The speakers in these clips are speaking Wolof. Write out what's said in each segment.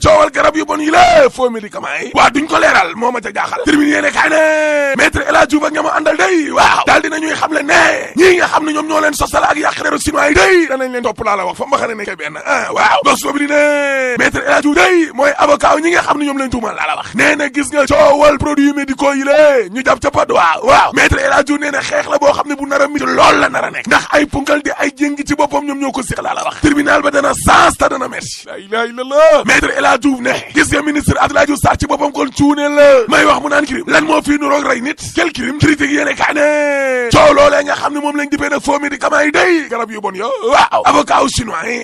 coowal garab yu bon yi la faux médicament yi waa duñ ko leeral moo ma ca jaaxal termine yéene kaay ne maître El Hadji Diouf ak ñama àndal day waaw daal dinañuy xam le ne ñii nga xam ne ñoom ñoo leen sosal ak yàq reeru chinois yi day danañ leen topp laa la wax fa ma xam ne nekkee benn waaw gos boobu di ne maître El Hadji Diouf day mooy avocat ñi nga xam ne ñoom leen tuumal laa la wax nee na gis nga coowal produits médicaux yi la ñu jàpp ca pat waaw maître El Hadji Diouf nee na xeex la boo xam ne bu nar a miti lool la nar a nekk ndax ay punkal di ay jéngi ci boppam ñoom ñoo ko siq laa la wax tribunal ba dana sens ta dana merci la ilaha illallah maître El Hadji Diouf ne gis nga ministre Abdoulaye Diouf Sarr ci boppam kon cuune la may wax mu naan crime lan moo fii nuroog rey nit quel crime critique yéene kaa ne coow loolee nga xam ne moom lañ dipee nag faux médicaments yi day garab yu bon yo waaw avocat chinois yi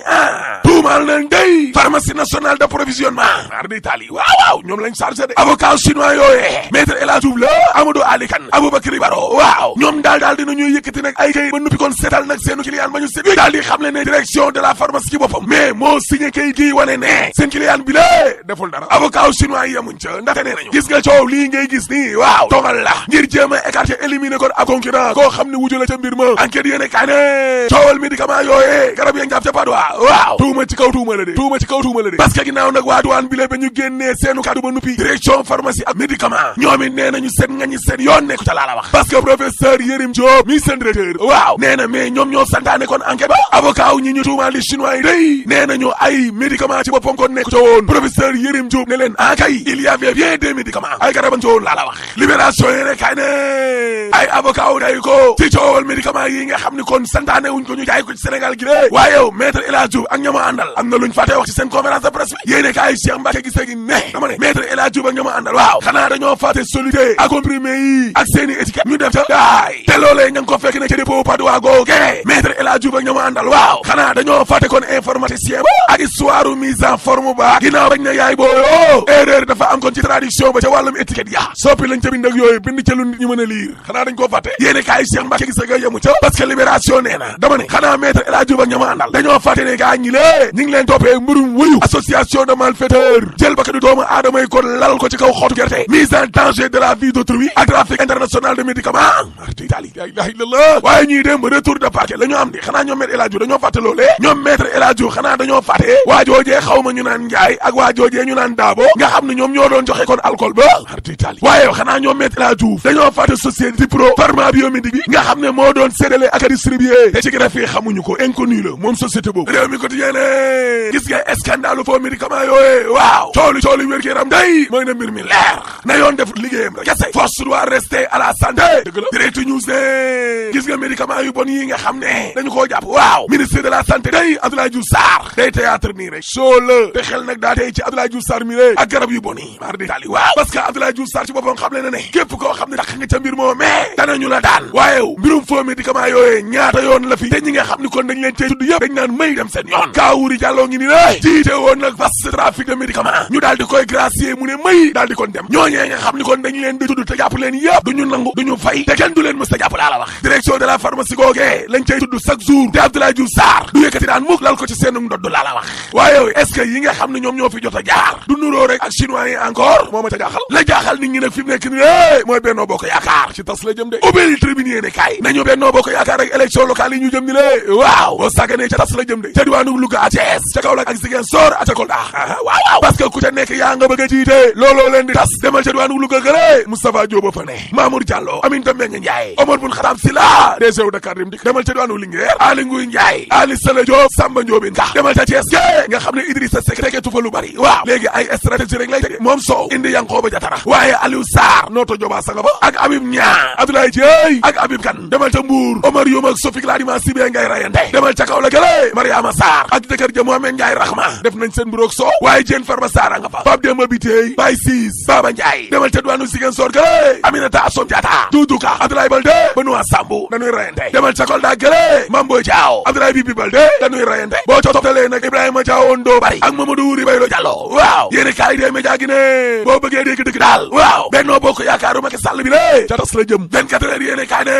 tuumaal nañ day pharmacie nationale d'approvisionnement mardi d'Italie waaw ñoom lañ chargé de avocat chinois yooyee maître El Hadji Diouf la Amadou Ali Kane Aboubacry Baro waaw ñoom daal dinañuy yëkkati nag ay kayit ba nuppi kon seetal nag seenu client ba ñu seet daal di xam le ne direction de la pharmacie ci boppam mais moo signé kayit gi wane ne seen client bi la deful dara avocat chinois yi yamuñ ca ndaxte nee nañu gis nga coow lii ngay gis nii waaw tongal la ngir jéem a écarter éliminer kon ab concurrent koo xam ne wuju la ca mbir ma enquête yéene kaa ne coowal médicament yooyee garab ya njàpp ca Padoa waaw tuuma ci kaw tuuma la de parce que ginnaaw nag waa douane bi la ba ñu génnee seenu kaddu ba nuppi direction pharmacie ak médicament ñoom it nee nañu seen ngañi seen yoon nekku ca laa la wax parce que professeur Yérim Diop mi seen directeur waaw nee na mais ñoom ñoo santaane kon enquête ba avocat wu ñi ñu tuumaal di chinois yi day nee nañu ay médicament ci boppam kon nekku ca woon professeur Yérim Diop ne leen kay il y avait bien des médicaments ay garaban ca woon laa la wax libération yéene kay ne ay avocat wu day ko ci coowal médicament yi nga xam ni kon santaane wuñ ko ñu jaay ko ci Sénégal gi de waaye yow maître El Hadji Diouf ak ñama àndal am na luñ fàtte wax ci seen conférence de presse bi yéene kay Cheikh Mbacke gisee gi ne dama ne maître El Hadji Diouf ak ñama àndal waaw xanaa dañoo fàtte soluté ak comprimé yi ak seeni étiquette ñu def ca daay te loolee ña ngi ko fekk ne ca dépôt Padoa googe maître El Hadji Diouf ak ñama àndal waaw xanaa dañoo fàtte kon informaticien ba ak histoire mise en forme ba ginnaaw bañ ne yaay booyo erreur dafa am kon ci traduction ba ca wàllum étiquette ya soppi lañ ca bind ak yooyu bind ca lu nit ñi mën a lire xanaa dañ koo fàtte yéene kaay Cheikh Mbacke gis nga yemu ca parce que libération nee na dama ne xanaa maître El Hadji Diouf ak ñama àndal dañoo fàtte ne gaa ñi lée ñi ngi leen toppee mbirum wuyu association de malfaiteurs jël ba ka du doomu aadama yi kon lal ko ci kaw xootu gerte mise en danger de la vie d'autrui ak trafic international de médicaments mardi d'Italie la ilaha illallah waaye ñuy dem retour de parquet la ñu am di xanaa ñoom maître El Hadji Diouf dañoo fàtte loolee ñoom maître El Hadji Diouf xanaa dañoo fàtte waa joojee xaw ma ñu naan Njaay ak waa joojee ñu naan Daabo nga xam ne ñoom ñoo doon joxe kon alcool ba mardi d'Italie waaye xanaa ñoom maître El Hadji Diouf dañoo fàtte société pro pharma biomédique bi nga xam ne moo doon séddale ak a distribuer te ci greffe xamuñu ko inconnu la moom société boobu réew mi quotidien gis nga scandale faux médicament yooyu waaw cooli wér-gu-yaram day mooy na mbir mi leer na yoon def liggéeyam rek kese force doit rester à la santé dëgg la direct news ne gis nga médicament yu bon yi nga xam ne dañu koo jàpp waaw ministre de la santé day Abdoulaye Diouf Sarr day théâtre nii rek soo la te xel nag daa tey ci Abdoulaye Diouf Sarr mi lé ak garab yu bon yi mardi d'Italie waaw parce que Abdoulaye Diouf Sarr ci boppam xam le na ne képp koo xam ne tax nga ca mbir moo mais danañu la daan waaye mbirum faux médicament yooyu ñaata yoon la fi te ñi nga xam ni kon dañ leen cey tudd yëpp dañ naan may dem seen yoon Kaawuri Jàlloo ngi ni ne jiite woon nag vaste trafic de médicaments ñu daal di koy gracier mu ne may daal di kon dem ñooñee nga xam ni kon dañ leen di tudd te jàpp leen yëpp duñu nangu duñu fay te kenn du leen mës ta jàpp laa la wax direction de la pharmacie googee lañ cey tudd chaque jour te Abdoulaye Diouf Sarr du yëkkati daan mukk lal ko ci seenu ndodd laa la wax waaye est-ce que yi nga xam ne ñoom ñoo fi jot a jaar du nuroo rek ak chinois yi encore moo ma ca jaaxal la jaaxal nit ñi nag fi mu nekk ni mooy Benno Bokk Yaakaar ci tas la jëm de ubbil tribune yéene kaay nañu Benno Bokk Yaakaar ak élection locale yi ñu jëm ni lé waaw boo sàgganee ca tas la jëm de ca diwaanu Louga ak Thiès ca Kaolack ak Ziguinchor ak ca Kolda waaw parce que ku ca nekk yaa nga bëgg a jiite looloo leen di tas demal ca diwaanu Louga gële Moustapha Diop fa ne Mamour Diallo Aminata Mbengue Ndiaye Omar Bun Khatam Sylla DG Dakar Dem Dikk demal ca diwaanu Linguère Ali Nguy Ndiaye Ali Sala Diop Samba Ndiobène Ka demal ca Thiès nga xam ne Idrissa Seck tegeetu fa lu bari waaw léegi ay stratégie rek lay tege moom Sow indi Yankhoba Diattara waaye Aliou Sarr Noto Dioba Sanga ba ak Habib Niang Abdoulaye Dieye ak Habib Kane demal ca Mbour Omar Youm ak Sophie Gladima Sibé ngay rayante demal ca Kaolack gële Mariama Sarr ak jëkkër ja Mohamed Ndiaye Rahma def nañ seen buroog Sow waaye Diène Farba Sarr a nga fa Pape Demba Bitèye Baye Ciss Baba Ndiaye demal ca diwaanu Ziguinchor gële Aminata Assome Diatta Doudou Ka Abdoulaye Baldé Benoît Sambou dañuy rayante demal ca Kolda gële Mame Boye Diao Abdoulaye Bibi Baldé dañuy rayante boo ca toftalee nag Ibrahima Diao Ndo Bari ak Mamadou Wuri Baylo Diallo waaw yéene kaay dee média gi ne boo bëggee dégg dëgg daal waaw Benno Bokk Yaakaaru Macky Sall bi lé ca tas la jëm 24 heures yéene kaay ne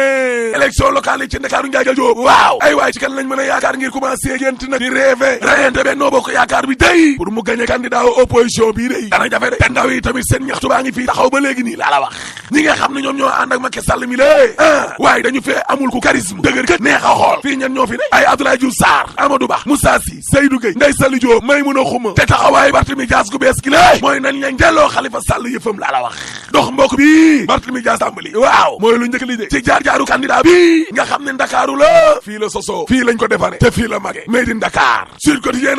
élection locale yi ci Ndakaaru Ndiaye Jóob waaw ay waay ci kan lañ mën a yaakaar ngir commencé gént nag di rêve ne rayante Benno Bokk Yaakaar bi day pour mu gagné candidat opposition bii day dana jafe de te ndaw yi tamit seen ñaxtu baa ngi fii taxaw ba léegi nii laa la wax ñi nga xam ne ñoom ñoo ànd ak Macky Sall mi lée waaye dañu fee amul ku charisme dëgër kët neex a xool fii ñan ñoo fi ne ay Abdoulaye Diouf Sarr Amadou Ba Moussa Sy Seydou Gueye Ndeye Saly Diop Maymouna Xuma te taxawaay Barthélémy Dias gu bees gi lée mooy nañ leen delloo Khalifa Sall yëfam laa la wax dox mbokk bi Barthélémy Dias tàmbali waaw mooy lu njëkk li de ci jaar-jaaru candidat bi nga xam ne Ndakaaru la fii la sosoo fii lañ ko defare te fii la mage made in Dakar Sud Quotidien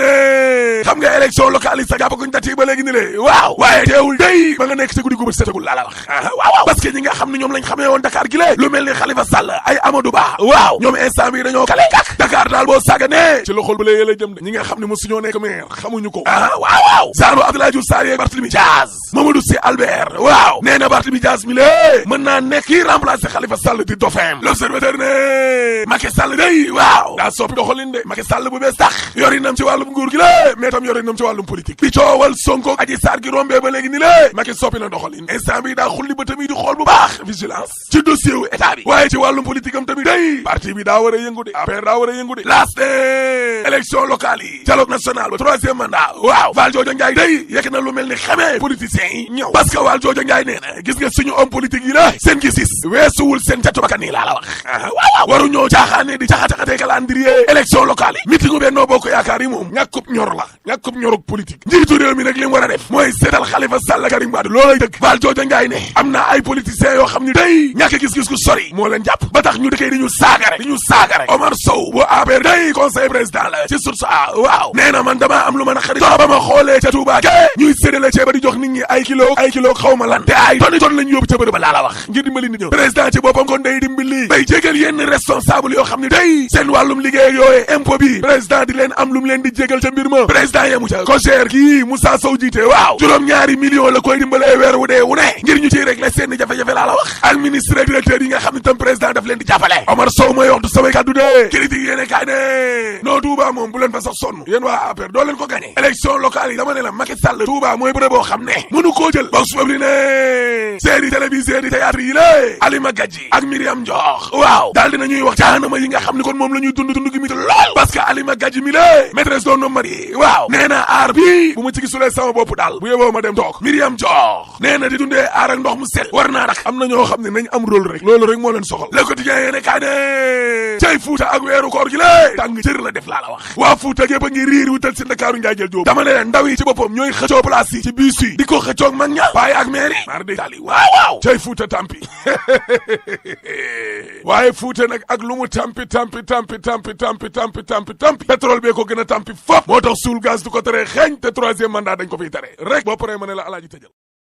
xam nga élection locale yi sa jàppaguñ dati ba léegi ni le waaw waaye teewul day ba nga nekk ci guddi gu bët setagul laa la wax waaw parce que ñi nga xam ne ñoom lañ xamee woon Dakar gi lée lu mel ni Khalifa Sall ay Amadou Ba waaw ñoom instant bi dañoo kale kak Dakar daal boo sàgganee ci loxol ba léegi la jëm de ñi nga xam ne mosuñoo nekk maire xamuñu ko waaw Zanu Abdoulaye Diouf Sarr yeeg Barthélémy Dias Mamadou Sy Albert waaw nee na Barthélémy Dias mi lée mën naa nekk kii remplacer Khalifa Sall di dauphin L'Observateur ne Macky Sall day waaw daa soppi doxalin de Macky Sall bu bees tax yorinam ci wàllum nguur gi la mais tam yorinam ci wàllum politique bi coowal Sonko Adji Sarr gi rombee ba léegi ni lée Macky soppi na doxalin instant bi daa xulli ba tamit di xool bu baax vigilance ci dossier wu état bi waaye ci wàllum politique am tamit day parti bi daa war a yëngu de APR daa war a yëngu de last élection locale yi dialogue national ba 3e mandat waaw Valdiodio Ndiaye day yekk na lu mel ni xamee politiciens yi ñëw parce que Valdiodio Ndiaye nee na gis nga suñu homme politique yi la seen gis-gis weesuwul seen catu bakkan yi laa la wax waaw waru ñoo caaxaane di caxataxatee calendrier élection locale yi meetingu Benno Bokk Yaakaar yi moom ñàkkub ñor la ñàkkub ñoruk politique njiitu réew mi nag li mu war a def mooy seetal Khalifa Sall Karim Wade loolay dëgg Valdiodio Ndiaye ne am na ay politiciens yoo xam ne day ñàkk gis-gis ku sori moo leen jàpp ba tax ñu dëkkee di ñu saaga rek Omar Sow bu APR day conseil président la ci source a waaw nee na man damaa am lu mën a xarit ba ma xoolee ca Touba ke ñuy séddale ceeba di jox nit ñi ay kilo xaw ma lan te ay toni ton lañu yóbbu ca bërëb ba laa la wax ngir dimbali nit ñi président ci boppam kon day dimbali bay jégal yenn responsable yoo xam ne day seen wàllum liggéey yooye impôt bi président di leen am lu mu leen di jégal ca mbir ma président yemu ca COJER kii Moussa Sow jiite waaw juróom-ñaari millions la koy dimbalee weer wu dee wu ne ngir ñu ciy régler seen jafe-jafe laa la wax ak ministre directeur yi nga xam ne tam président daf leen di jàppale Omar Sow mooy wax du samay kàddu de critique yéene kaay ne non Touba moom bu leen fa sax sonn yéen waa APR doo leen ko gagné élection locale yi dama ne la Macky Sall Touba mooy bërëb boo xam ne mënu koo jël box fab li ne série télévisée di théâtre yi lée Alima Gadji ak Myriam Ndiokh waaw daal dina ñuy wax jaanama yi nga xam ne kon moom la ñuy dund gi mit lool parce que Alima Gadji mi lée maîtresse d'un homme marié waaw nee na aar bi bu ma ci gisulee sama bopp daal bu yeboo ma dem toog Myriam Ndiokh nee na di dundee aar ak ndox mu set war naa dak am na ñoo xam ne nañ am rôle rek loolu rek moo leen soxal Le Quotidien yéene kaay ne cay Fuuta ak weeru koor gi lée tàng jër la def laa la wax waa Fuuta gépp a ngi riir wutal si Ndakaaru njaay jël jóob dama ne leen ndaw yi ci boppam ñooy xëccoo place yi ci bus yi di ko xëccoog mag ña waaye ak mairie mardi tali waaw cay Fuuta tampi waaye Fuuta nag ak lu mu tampi pétrole bee ko gën a tampi fop moo tax suul gaz du ko tere xeeñ te 3e mandat dañ ko fiy tere rek boo paree ma ne la alaaji tëjal